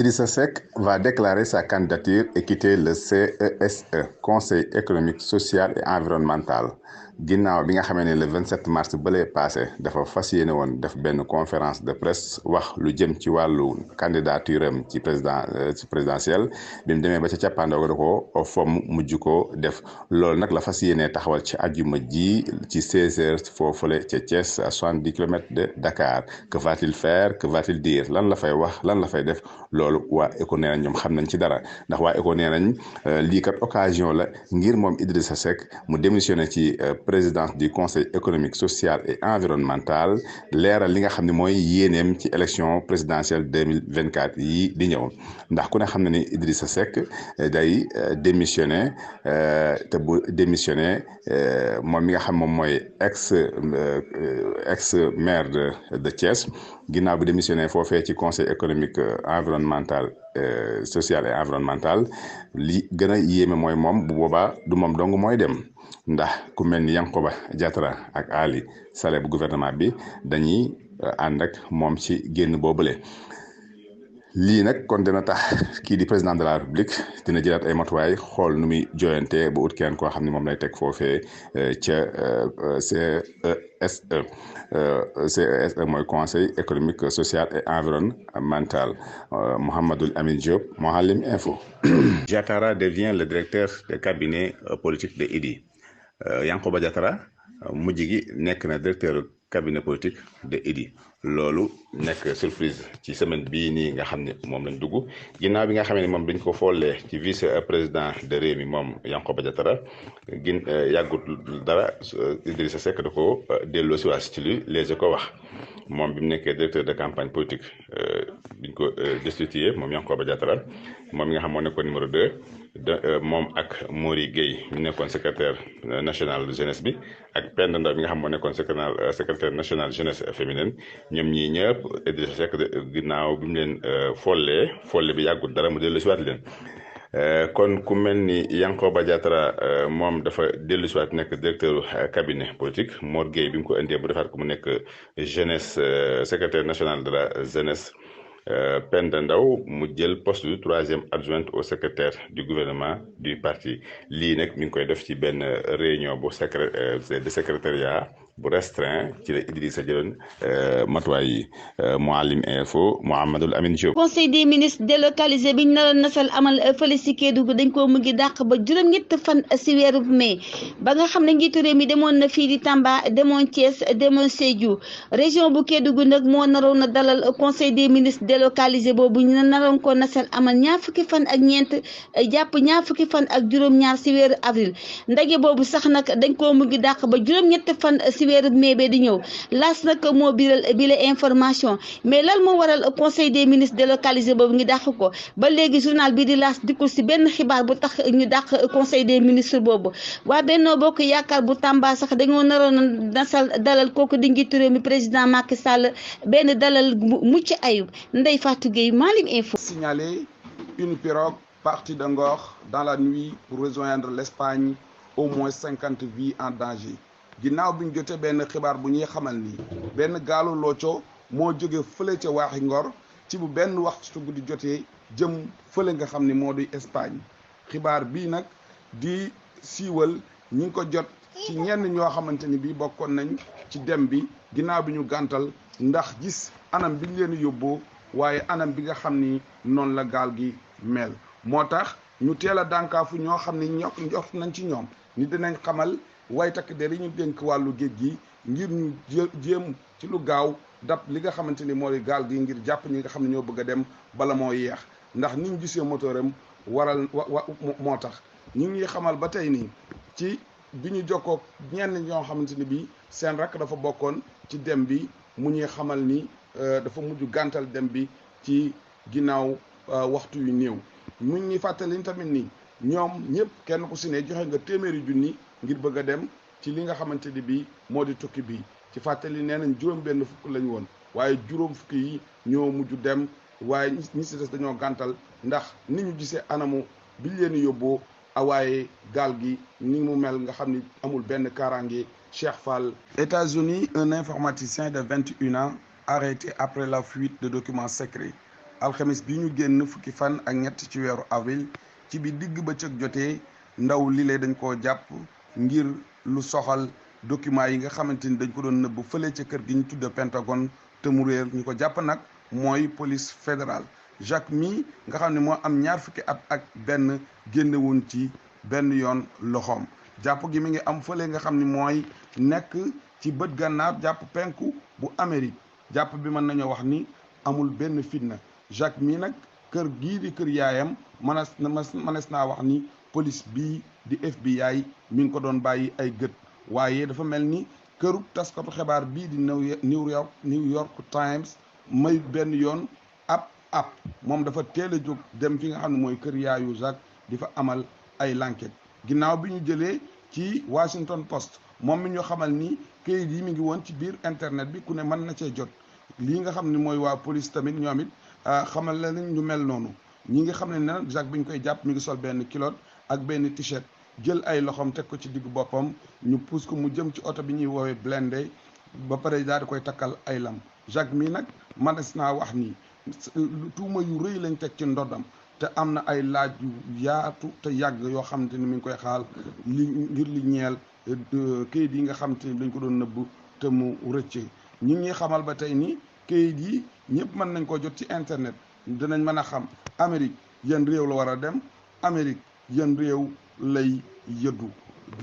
Idrissa Seck va déclarer sa candidature et quitter le CESE, Conseil économique, social et environnemental. ginnaaw bi nga xamee ne le 27 mars bële passé dafa fas yéene woon def benn conférence de presse wax lu jëm ci wàllu candidature am ci présidentielle bi mu demee ba ca cappaandaw da ko fomm mujj ko def loolu nag la fas yéene taxawal ci àjjuma ji ci 16h foofule ca Thiès à 70 kilomètres de Dakar. Que va-t-il faire, que va-t-il dire, lan la fay wax lan la fay def loolu waa ECHO nee nañ ñoom xam nañ ci dara ndax waa ECHO nee nañ lii kat occasion la ngir moom Idrissa Seck mu démissionné ci présidence du conseil économique, social et environnemental leeral li nga xam ne mooy yéeneem ci élection présidentielle 2024 yi di ñëw ndax ku ne xam na ni Idrissa Seck day démissionné te bu démissionné moom mi nga xam moom mooy ex maire de Thiès ginnaaw bi démissionné foofee ci conseil économique, environnemental, social et environnemental li gën a yéeme mooy moom bu boobaa du moom dong mooy dem ndax ku mel ni Yankoba Diattara ak Ali Saleh bu gouvernement bi dañuy ànd ak moom ci génn boobule. lii nag kon dina tax kii di président de la république dina jëlaat ay matuwaay xool nu muy joyante ba ut kenn koo xam ne moom lay teg foofee ca CESE mooy conseil économique, social et environnemental. Mouhamadoul Amine Diop, Mouhalim Info. Diattara devient le directeur de cabinet politique de Idi. Yankoba Diattara mujj gi nekk na directeur cabinet politique de Idi. loolu nekk surprise ci semaine bii nii nga xam ne moom lañ dugg ginnaaw bi nga xam ne moom dañ ko foolee ci vice président de Rewmi moom Yankoba Diattara yàggut dara Idrissa Seck da ko delloo si waat ci li Les Échos wax moom bi mu nekkee directeur de campagne politique biñ ko destitué moom Yankoba Diattara moom mi nga xam moo nekkoon numéro 2 moom ak Mori Gueye mi nekkoon secrétaire national jeunesse bi ak Penda Ndaw mi nga xam moo nekkoon secrétaire national jeunesse féminine ñoom ñii ñëpp Idrissa Seck ginnaaw bi mu leen folle bi yàggul dara mu dellu si waat leen kon ku mel ni Yankoba Diattara moom dafa dellu si waat nekk directeur cabinet politique Mor Gueye bi mu ko indee bu defaat ko mu nekk jeunesse secrétaire national de la jeunesse Penda Ndaw mu jël poste du 3e adjointe au secrétaire du gouvernement du parti lii nag mi ngi koy def ci benn réunion bu de secrétariat bu restreint ci la Idrissa jëloon matuwaay yi. Mouhalim Info, Mouhamadoul Amine Diop. conseil des ministres délocalisé bi ñu naroon nasal amal fële si Kédougou dañ koo mujj dàq ba juróom-ñett fan si weeru mai ba nga xam ne njiitu réew mi demoon na fii di Tamba demoon Thiès demoon Sédhiou région bu Kédougou nag moo naroon na dalal conseil des ministres délocalisé boobu ñu naroon ko nasal amal ñaar fukki fan ak ñeent jàpp ñaar fukki fan ak juróom-ñaar si weeru avril ndaje boobu sax nag dañ koo mujj dàq ba juróom-ñett fan si weeru mai bee di ñëw laas nag moo biral bile information mais lan moo waral conseil des ministres délocalisé boobu ngi dàq ko ba léegi journal bi di laas dikkul si benn xibaar bu tax ñu dàq conseil des ministres boobu waa Benno Bokk Yaakaar bu Tamba sax dañoo naroon nasal dalal kooku di njiitu réew mi président Macky Sall benn dalal mucc ayub Ndeye Fatou Gueye Malick Info. Signaler une pirogue partie de Ngor dans la nuit pour rejoindre l'Espagne, au moins 50 vies en danger. ginnaaw bi ñu jotee benn xibaar bu ñuy xamal ni benn gaalu looco moo jóge fële ca waaxi Ngor ci bu benn waxtu guddi jotee jëm fële nga xam ni moo di Espagne xibaar bii nag di siiwal ñi ngi ko jot ci ñenn ñoo xamante ni bii bokkoon nañ ci dem bi ginnaaw bi ñu gàntal ndax gis anam bi ñu leen yóbboo waaye anam bi nga xam ni noonu la gaal gi mel moo tax ñu teel a dànkaafu ñoo xam ni jox nañ ci ñoom ni dinañ xamal way takk der yi ñu dénk wàllu géej gi ngir ñu jéem ci lu gaaw dab li nga xamante ni moo di gaal gi ngir jàpp ñi nga xam ne ñoo bëgg a dem bala moo yeex ndax ni ñu gisee motoram waral moo tax ñu ngi xamal ba tey nii ci bi ñu jokkoo ñenn ñoo xamante ni bii seen rakk dafa bokkoon ci dem bi mu ñuy xamal ni dafa mujj gàntal dem bi ci ginnaaw waxtu yu néew mu ñuy fàttali tamit ni ñoom ñëpp kenn ku si ne joxe nga téeméeri junni ngir bëgg a dem ci li nga xamante ni bii moo di tukki bii ci fàttali nee nañ juróom benn fukk lañ woon waaye juróom fukki yi ñoo mujj dem waaye ñi si des dañoo gàntal ndax ni ñu gisee anamu biñ leen yóbboo awaaye gaal gi ni mu mel nga xam ni amul benn kaaraange. Cheikh Fall. États-Unis, un informaticien de 21 ans arrêté après la fuite de documents secrets. alxamis bi ñu génn fukki fan ak ñett ci weeru avril ci bi digg bëccëg jotee ndaw lile dañ koo jàpp ngir lu soxal document yi nga xamante ni dañ ko doon nëbb fële ca kër gi ñu tudde Pentagone te mu réer ñu ko jàpp nag mooy police fédérale. Jacques mi nga xam ne moo am ñaar fukki at ak benn génnewuñ ci benn yoon loxoom. jàpp gi mi ngi am fële nga xam ni mooy nekk ci bët gànnaar jàpp penku bu Amérique. jàpp bi mën nañoo wax ni amul benn fitna. Jacques mi nag kër gii di kër yaayam mënees naa wax ni police bii di FBI mi ngi ko doon bàyyi ay gët. waaye dafa mel ni këru taskatu xibaar bii di New York Times may benn yoon ab moom dafa teel a jóg dem fi nga xam ne mooy kër yaayu Jacques di fa amal ay l'enquête ginnaaw bi ñu jëlee ci Washington Post moom mi ñu xamal ni këyit yi mi ngi woon ci biir internet bi ku ne mën na cee jot. lii nga xam ne mooy waa police tamit ñoom it xamal la ñu mel noonu ñi nga xam ne nag Jacques bi ñu koy jàpp mi ngi sol benn culotte ak benn t-shirt jël ay loxoom teg ko ci diggu boppam ñu pousse ko mu jëm ci oto bi ñuy woowee blindé ba pare daal di koy takkal ay lam. Jacques mi nag mënees naa wax ni tuuma yu rëy lañ teg ci ndoddam te am na ay laaj yu yaatu te yàgg yoo xamante ni mi ngi koy xaal ngir li ñeel kayit yi nga xamante ni dañ ko doon nëbb te mu rëcce. ñi ngi xamal ba tey ni kayit yi ñëpp mën nañ ko jot ci internet dinañ mën a xam Amérique yan réew la war a dem Amérique yan réew lay yëddu.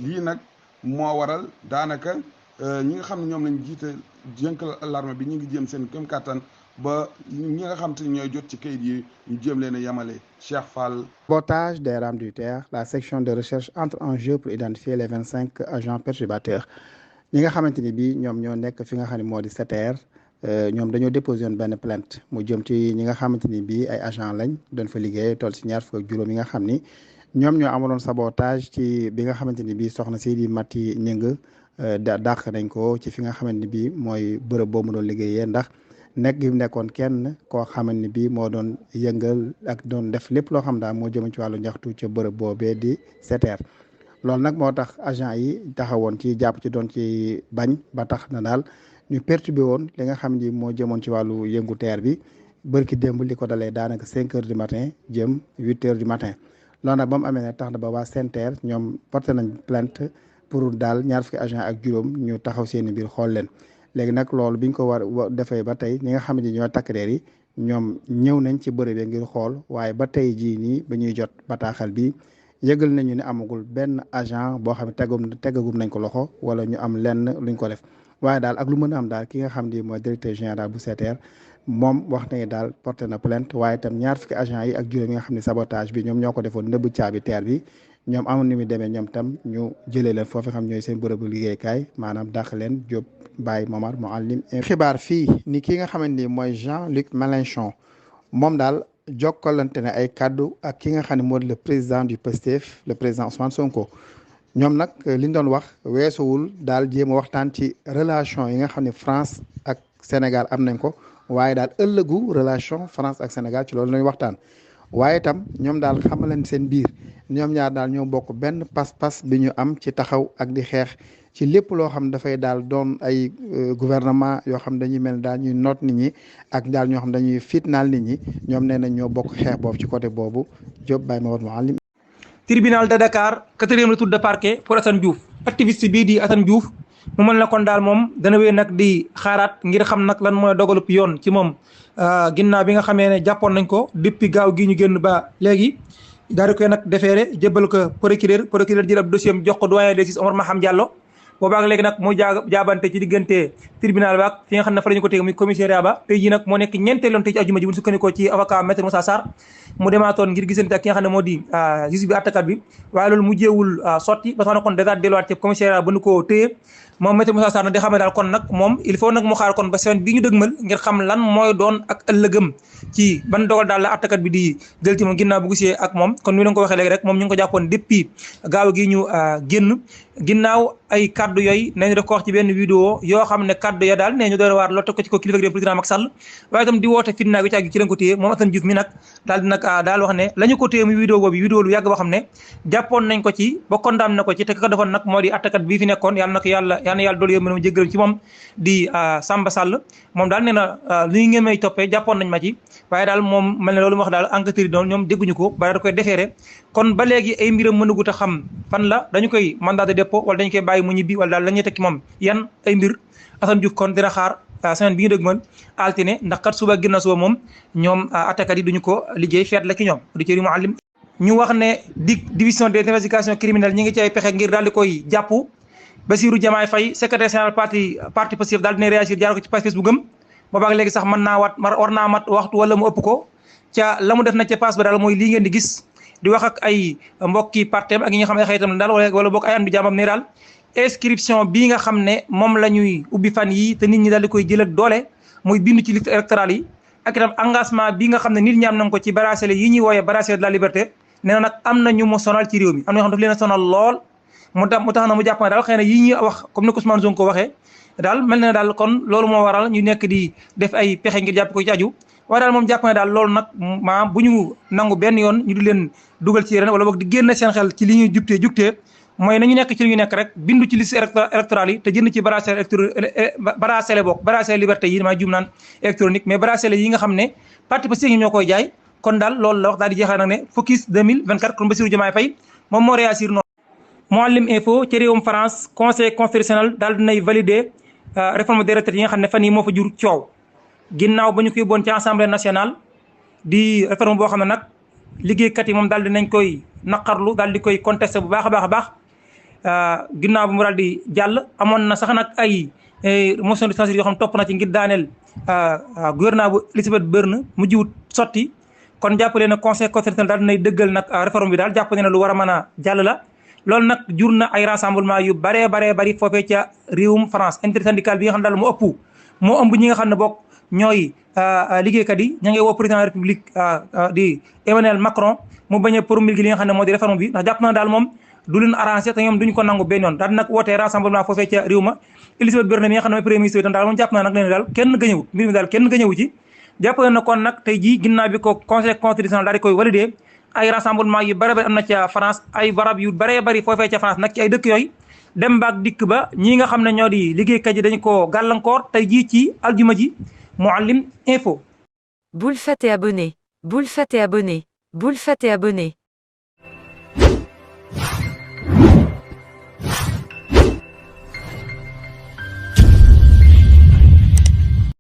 lii nag moo waral daanaka ñi nga xam ne ñoom lañ jiite jënk l'armée bi ñu ngi jéem seen këm kàttan ba ñi nga xam te ni ñooy jot ci kayit yi ñu jéem leen a yemale. Cheikh Fall. Sabotage des rames du terre, la section de recherche entre en jeu pour identifier les 25 agents perturbateurs. ñi nga xamante ni bii ñoom ñoo nekk fi nga xam ne moo di SETER ñoom dañoo déposé woon benn plainte mu jëm ci ñi nga xamante ni bii ay agent lañ doon fa liggéey toll si ñaar fukk ak juróom yi nga xam ni ñoom ñoo amaloon sabotage ci bi nga xamante ni bii soxna si di Mati Ñëng dàq nañ ko ci fi nga xamante ni bii mooy bërëb boo mu doon liggéeyee ndax nekk gi mu nekkoon kenn koo xamante ni bii moo doon yëngal ak doon def lépp loo xam daal moo jëm ci wàllu ñaxtu ca bërëb boobee di SETER. loolu nag moo tax agent yi taxawoon ci jàpp ci doon ci bañ ba tax na daal ñu perturbé woon li nga xam ni moo jëmoon ci wàllu yëngu teer bi bërki démb li ko dalee daanaka 5 heures du matin jëm 8 heures du matin. loolu nag ba mu amee ne tax na ba waa SETER ñoom porté nañ plainte pour daal ñaar fukki agent ak juróom ñu taxaw seeni biir xool leen. léegi nag loolu biñ ko war defee ba tey ñi nga xam ne ñoo takk der yi ñoom ñëw nañ ci bërëb yi ngir xool waaye ba tey jii nii ba ñuy jot bataaxal bi yëgal nañu ne amagul benn agent boo xam ne tegagum nañ ko loxo wala ñu am lenn luñ ko def waaye daal ak lu mën a am daal ki nga xam ni mooy directeur général bu SETER moom wax nañu daal porté na plainte waaye itam ñaar fukki agent yi ak juróom yi nga xam ne sabotage bi ñoom ñoo ko defoon nëbb caabi teer bi ñoom amul ni mu demee ñoom tam ñu jëlee leen foofu xam ñooy seen bërëbu liggéeykaay maanaam dàq leen Diop Baye Momar Mouhalim. xibaar fii ni ki nga xamante ni mooy Jean-Luc Mélenchon moom daal jokkalante ne ay kaddu ak ki nga xam ne moo di le président du PASTEF le président Ousmane Sonko ñoom nag li ñu doon wax weesuwul daal jéem a waxtaan ci relation yi nga xam ne France ak Sénégal am nañ ko waaye daal ëllëgu relation France ak Sénégal ci loolu lañ waxtaan. waaye itam ñoom daal xamal leen seen biir ñoom ñaar daal ñoo bokk benn pas-pas bi ñu am ci taxaw ak di xeex ci lépp loo xam dafay daal doon ay gouvernement yoo xam dañuy mel daal ñuy noot nit ñi ak daal ñoo xam dañuy fitnaal nit ñi ñoom nee nañ ñoo bokk xeex boobu ci côté boobu Diop Baye Mawad Mouhalim. tribunal de Dakar 4e retour de parquet pour Assane Diouf activiste bii di Assane Diouf mu mën la kon daal moom dana wéy nag di xaaraat ngir xam nag lan mooy dogalub yoon ci moom ginnaaw bi nga xamee ne jàppoon nañ ko depuis gaaw gi ñu génn ba léegi daal di koy nag defeere jébbal ko procureur jël ab dossier am jox ko doyen des juges Omar Maham Diallo boobaak léegi nag muy jaabante ci diggante tribunal ba ak fi nga xam ne fa la ñu ko teg muy commissariat ba tey jii nag moo nekk ñeenteeloon tey ci àjjuma ji bu ñu sukkandikoo ci avocat maître Moussa Sarr mu demaatoon ngir gisante ak ki nga xam ne moo di juge bi attakat bi waaye loolu mujjeewul sotti ba tax na kon dèjà delluwaat ci commissariat ba nu ko téye moom maître Moussa Sarr nag di xam ne daal kon nag moom il faut nag mu xaar kon ba semaine bii ñu dëgmal ngir xam lan mooy doon ak ëllëgëm ci ban dogal daal la attakat bi di jël ci moom ginnaaw bu gisee ak moom kon ni leen ko waxee léegi rek moom ñu ngi ko jàppoon depuis gaaw gi ñu génn ginnaaw ay kàddu kaddu yooyu nañu def ko wax ci benn vidéo yoo xam ne kaddu ya daal nee ñu doon waar loolu teg ko ci ko kilifa gi président Macky Sall waaye itam di woote fitna gi ci lañ ko téye moom Assane Diouf mi nag daal di nag daal wax ne la ñu ko téye muy vidéo boobu vidéo lu yàgg boo xam ne jàppoon nañ ko ci ba condamné na ko ci te ka defoon nag moo di attakat bii fi nekkoon yàlla na ko yàlla doolu yë mën jéggal ci moom di Samba Sall moom daal nee na li ngeen may toppee jàppoon nañ ma ci waaye daal moom mel ne loolu mu wax daal enquêteurs yi doon ñoom dégguñu ko ba da koy defeere kon ba léegi ay mbiram mënagut a xam fan la dañu koy mandat de dépôt wala dañu koy bàyyi mu ñibbi wala daal la ñuy tekki moom yan ay mbir Assane Diouf kon dina xaar semaine bi ñu dëgmal altine ndax kat suba ginnaaw suba moom ñoom attakat yi duñu ko liggéey feet la ki ñoom di cëri Mouhalim ñu wax ne division des investigations criminelles ñi ngi ci ay pexe ngir daal di koy jàpp Bassirou Diomaye Faye secrétaire général parti Pastef daal dina réagir jaar ko ci page Facebook am boobaag léegi sax mën naa war naa mat waxtu wala mu ëpp ko ca la mu def na ca passe ba daal mooy lii ngeen di gis di wax ak ay mbokki partem ak yi nga xam ne xëyitam daal wala bokk ay an bi jàmbam ne daal inscription bii nga xam ne moom la ñuy ubbi fan yi te nit ñi daal di koy jël ak doole muy bindu ci liste électorale yi ak itam engagement bi nga xam ne nit ñi am nañ ko ci bracelet yi ñuy wooyee bracelet de la liberté nee na nag am na ñu mu sonal ci réew mi am na ñoo xam daf leen a sonal lool mu tax na mu jàpp ne daal xëy na yi ñuy wax comme ni ko Ousmane Sonko waxee daal mel na daal kon loolu moo waral ñu nekk di def ay pexe ngir jàpp ko ci aju waaye daal moom jàpp ne daal loolu nag maanaam bu ñu nangu benn yoon ñu di leen dugal ci yeneen wala boog di génn seen xel ci li ñuy jugtee mooy nañu nekk ci li ñu nekk rek bindu ci liste électorale yi te jënd ci bracelet liberté yi maa jum naan électronique mais bracelet yi nga xam ne parti Pastef ñoo koy jaay kon daal loolu la wax daal di jeexal nag ne focus 2024 kon Bassirou Diomaye Faye moom moo réagir noonu. Mouhalim info ci réewum France conseil constitutionnel daal dinay valider réforme des retraites yi nga xam ne fan yi moo fa jur coow ginnaaw ba ñu koy bon ci assemblée nationale di réforme boo xam ne nag liggéeykat yi moom daal dinañ koy naqarlu daal di koy contesté bu baax a baax ginnaaw bi mu daal di jàll amoon na sax nag ay motion de censure yoo xam topp na ci ngir daaneel gouvernement bu Elisabeth Borne mu jiwut sotti kon jàppale na conseil constitutionnel daal dinay dëggal nag réforme bi daal jàpp ne lu war a mën a jàll la loolu nag jur na ay rassemblement yu bari foofee ca réewum France intersyndical bi nga xam ne daal moo ëmb ñi nga xam ne bokk ñooy liggéeykat yi ña ngi woo président de la république di Emmanuel Macron mu bañ a promulguer li nga xam ne moo di réforme bi ndax jàpp na daal moom du leen arrangé te ñoom duñu ko nangu benn yoon daal nag wootee rassemblement foofee ca réew ma Elisabeth Borne mi nga xam ne mooy premier ministre itam daal moom jàpp na nag leen daal kenn gañëwut mbir mi daal kenn gañëwu ci jàpp na kon nag tey jii ginnaaw bi ko conseil constitutionnel daal di koy validé ay rassemblement yu bari am na ca France ay barab yu bari foofee ca France nag ci ay dëkk yooyu dem baak dikk ba ñi nga xam ne ñoo di liggéeykat yi dañu ko gàllankoor tey jii ci aljuma ji Mouhalim info. Boule faites et abonnez. Boule faites et abonnez. Boule faites et abonnez.